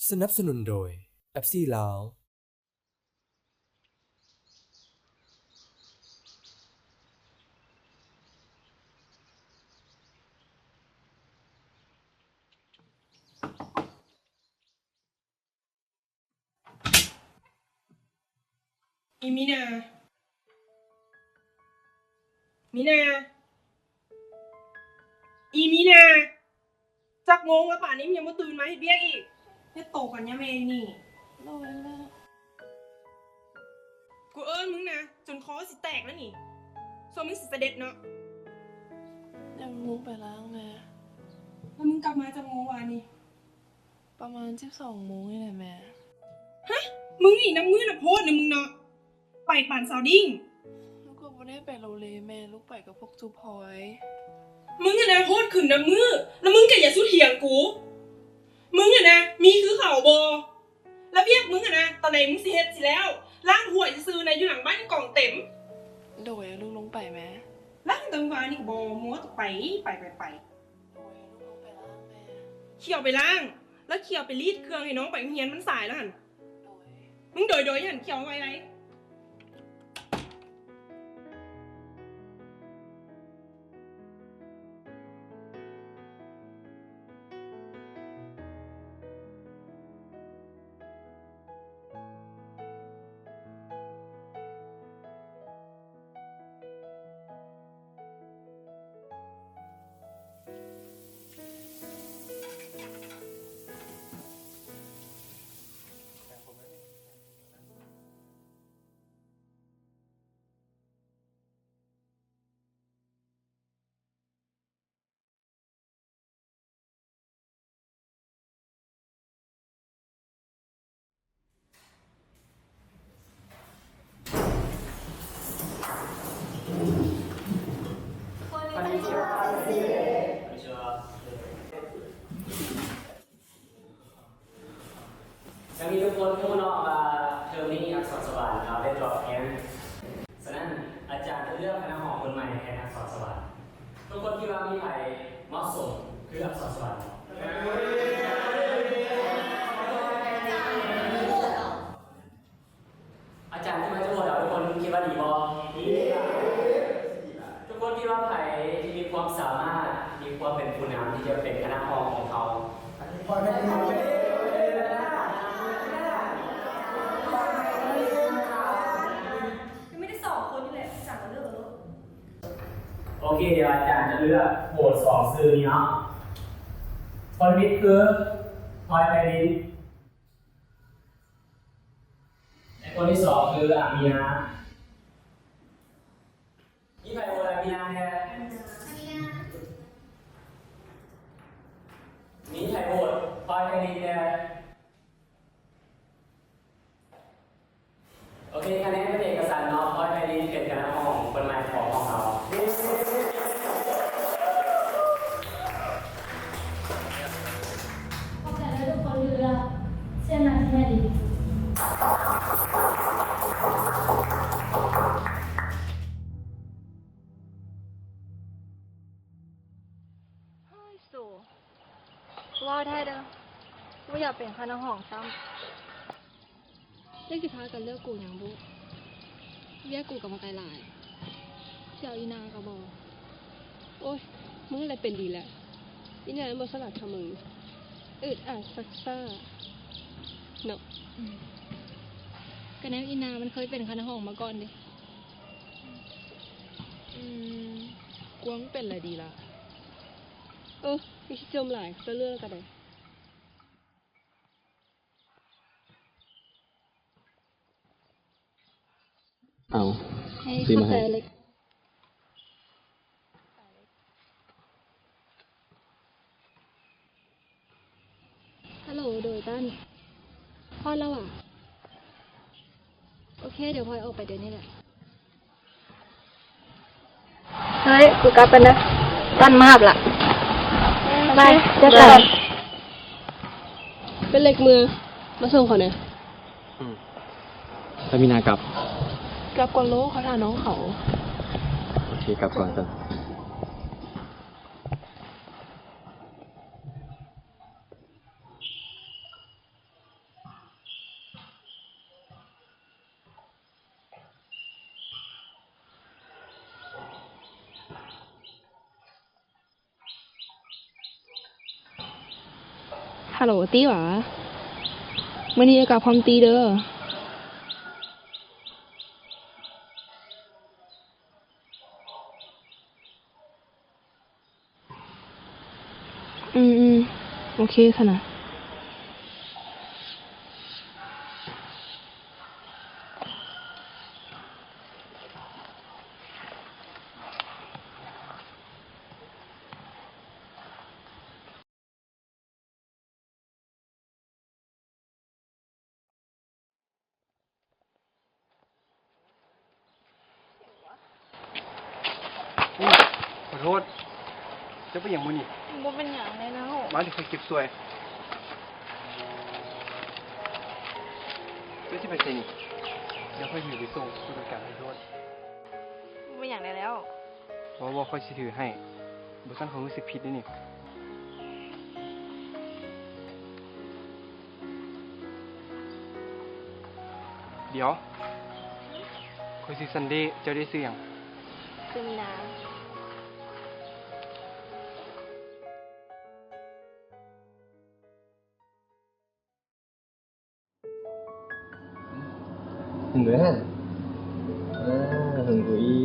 ສະໜັບສະໜູນໂດຍ ເປັບຊີລາວ. ອີ່ມີນາ ມີນາ ອີ່ມີນາ ຈັກໂມງລະປານນີ້ ມັນຍັງບໍ່ຕື່ນມາເຮັດວຽກອີກ? ເຮັດໂຕປັນຍາແມ່ນີ້. ໂດຍແມ່. ກູເອີ້ນມຶງນະ ຈົນຄໍຊິແຕກແລ້ວນີ້. ສ່ວນມຶງຊິສະເດັດເນາະ. ຍັງລົງໄປລ້າງແມ່. ແລ້ວມຶງກັບມາຈັກໂມງວານນີ້? ປະມານສິບສອງໂມງນີ້ແຫຼະແມ່. ຮະ! ມຶງນີ້ນັບມື້ນັບໂພດເນາະມຶງເນາະ. ໄປປານສາວດິ້ງ. ລູກກໍບໍ່ໄດ້ໄປໂລເລແມ່, ລູກໄປກັບພວກຈູພອຍ. ມຶງຫັ້ນນະໂພດຂຶ້ນນັບມື້, ແລ້ວມຶງກໍຢ່າສູ່ຖຽງກູ. ມຶງຫັ້ນນະມີຄືເຂົາບໍ່? ລະວຽກມຶງຫັ້ນນະ ຕອນໃດມຶງຊິເຮັດຊິແລ້ວ? ລ້າງຖ້ວຍຊື່ໆນະ ຢູ່ຫຼັງບ້ານກອງເຕັມ. ໂດຍ, ລູກລົງໄປແມ່. ລ້າງຕັ້ງວານນີ້ກໍບໍ່ມົວ, ໄປ, ໄປ, ໄປ, ໄປ. ໂດຍ, ລູກລົງໄປລ້າງແມ່. ຂ້ຽວໄປລ້າງ, ແລ້ວຂ້ຽວໄປລີດເຄື່ອງໃຫ້ນ້ອງໄປໂຮງຮຽນ, ມັນສາຍແລ້ວຫັ້ນ. ໂດຍ. ມຶງໂດຍໆຫັ້ນ ຂ້ຽວໄວໆ. ຢ່າງທີ່ທຸກຄົນຮູ້ເນາະວ່າເທີມນີ້ອັກສອນສະຫວັນເຮົາໄດ້ດຣອບແຮງ. ສະນັ້ນ ອາຈານຈະເລືອກຄະນະຫ້ອງຄົນໃໝ່ແທນອັກສອນສະຫວັນ. ທຸກຄົນຄິດວ່າມີໃຜເໝາະສົມຄືອັກສອນສະຫວັນ? ອາຈານຄິດວ່າຈະໂຫວດເອົາ, ທຸກຄົນຄິດວ່າດີບໍ່? ທຸກຄົນຄິດວ່າໃຜທີ່ມີຄວາມສາມາດ, ມີຄວາມເປັນຜູ້ນຳທີ່ຈະເປັນຄະນະຫ້ອງຂອງເຮົາ? ຍັງມີແຕ່ສອງຄົນນີ້ແຫຼະ, ອາຈານກໍເລືອກເອົາໂລດ. ໂອເຄ, ດຽວອາຈານຈະເລືອກໂຫວດສອງຊື່ນີ້ເນາະ. ຄົນທີໜຶ່ງຄື ພອຍ ໄພລິນ. ແລະ ຄົນທີສອງຄື ອາມີນາ. ມີໃຜໂຫວດອາມີນາແດ່? ມີໃຜໂຫວດພອຍ ໄພລິນແດ່? ໂອເຄ, ຄະແນນເປັນເອກະສັນເນາະ, ພອຍ ໄພລິນເປັນຄະນະຫ້ອງຄົນໃໝ່ຂອງຫ້ອງເຮົາ. ຂອບໃຈເດີທຸກຄົນທີ່ເລືອກ, ເຊື່ອໝັ້ນທີ່ແມ່ນດີ. ເຮີ້ຍ ສູ ເວົ້າແທ້ເດີ, ບໍ່ຢາກເປັນຄະນະຫ້ອງຊ້ຳ. ຈັກຊິພາກັນເລືອກກູຫຍັງບຸ, ວຽກກູກໍບໍ່ໄກຫຼາຍ, ຊິເອົາອີ່ນາກໍບໍ່. ໂອ້ຍ ມຶງແຫຼະເປັນດີແລ້ວ, ອີ່ນາມັນບໍ່ສະຫຼາດເທົ່າມຶງ, ອຶດອັດຊັກຊ້າເນາະ. ອືມ ກໍແນວອີ່ນາມັນເຄີຍເປັນຄະນະຫ້ອງມາກ່ອນເດ. ອືມ ກວາງເປັນແລ້ວດີລະ. ເອີ ຢ່າຄິດຊົມຫຼາຍ, ເຈົ້າເລືອກແລ້ວກໍໄດ້. ເອົາ ເຮີ້ຍ ຊື້ມາໃຫ້. ຂອບໃຈເລັກ. ຮັລໂຫຼ ໂດຍຕັນ ຮອດແລ້ວຫວາ? ໂອເຄ ດຽວພອຍອອກໄປດຽວນີ້ແຫຼະ. ເຮີ້ຍ ກູກັບກ່ອນເດີ, ຕັນມາຮັບລະ. ບາຍ ເຈີກັນ. ເປັນເລັກເມືອ ມາສົ່ງເຂົາແດ່. ອືມ ແລ້ວມີນາກັບ? ກັບກ່ອນໂລດ, ເຂົາຖ້ານ້ອງເຂົາ. ໂອເຄ ກັບກ່ອນຊັ້ນ. ຮັລໂຫຼ ຕີຫວາ? ມື້ນີ້ເອີກະພ້ອມຕີເດີ. ອືມໆ ໂອເຄຊັ້ນນະ. ອຸ້ຍ ຂໍໂທດ. ເຈົ້າເປັນຫຍັງມື້ນີ້? ບໍ່ເປັນຫຍັງແລ້ວ. ມາ ດຽວຂ້ອຍເກັບຊ່ວຍ. ເຈົ້າຊິໄປໃສນີ້? ດຽວຂ້ອຍຖືໄປສົ່ງຜູ້ຈັດການ. ຂໍໂທດ. ບໍ່ເປັນຫຍັງແລ້ວ. ບໍ່ ບໍ່ ຂ້ອຍຊິຖືໃຫ້. ບໍ່ຊັ້ນຂ້ອຍຮູ້ສຶກຜິດເດ້ນີ້. ດຽວ ຂ້ອຍຊື່ຊັນເດ. ເຈົ້າເດຊື່ຫຍັງ? ຊື່ມີນາ. ເຫັນເດີຫັ້ນ. ອາ ເຖິງກູອີ